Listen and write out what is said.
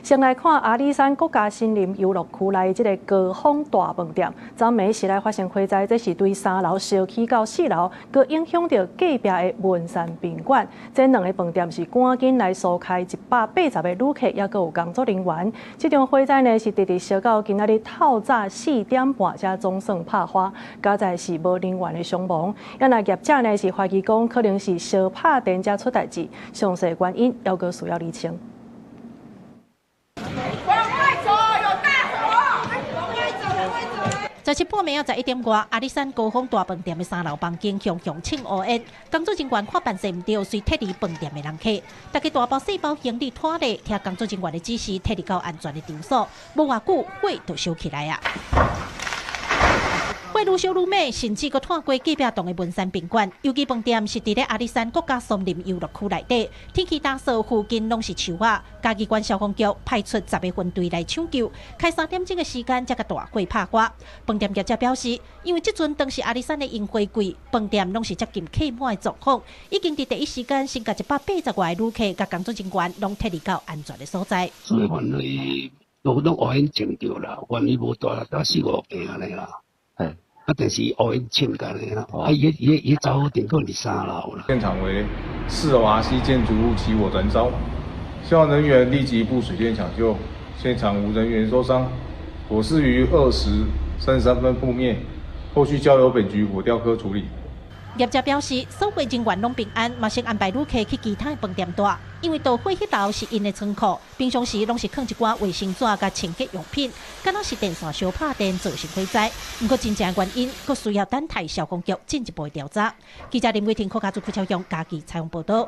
先來看阿里山國家森林遊樂區內這个高峰大飯店，昨暝時來發生火災，這是對三樓燒起到四樓，閣影響著隔壁的文山賓館。這兩个飯店是趕緊來疏開180個旅客，抑閣有工作人員。這場火災呢是直直燒到今仔日透早4點半才總算拍花，佳哉是無人員的傷亡。啊若業者呢是懷疑講可能是燒拍電才出代誌，詳細原因猶閣需要釐清。往外走，有大火！往外走，往外走。十七晡暝仔11點外，阿里山高峰大飯店的三樓房間熊熊衝烏煙，工作人員看辦勢毋對，隨撤離飯店的人客，大家大包細包行李拖咧，聽工作人員的指示，撤離到安全的場所。無偌久，火就燒起來啊！火愈燒愈猛，甚至閣拖過隔壁棟的文山賓館。尤其飯店是佇咧阿里山國家森林遊樂區內底，天氣乾燥，附近攏是樹仔。嘉義縣消防局派出10個分隊來搶救，開3點鐘的時間才共大火拍花。飯店業者表示，因為這陣當是阿里山的櫻花季，飯店攏是接近客滿的狀況，已經佇第一時間先共180外個旅客佮工作人員攏撤離到安全的所在。所以範圍都攏烏煙衝著啦，範圍無大，才四五間按呢啦。啊，但是烏煙衝干的啦，啊，伊伊伊走火點可能佇三樓啦。現場為4樓 RC 建築物起火燃燒，消防人員立即布水電搶救，現場無人員受傷，火勢於2時33分撲滅，後續交由本局火調科處理。業者表示，所有人員攏平安，嘛先安排旅客去其他的飯店蹛，因為著火彼樓是𪜶的倉庫，平常時攏是囥一寡衛生紙佮清潔用品，敢若是電線燒拍電造成火災。毋過真正原因，閣需要等待消防局進一步調查。記者林偉霆、柯家祖、柯超雄，嘉義採訪報導。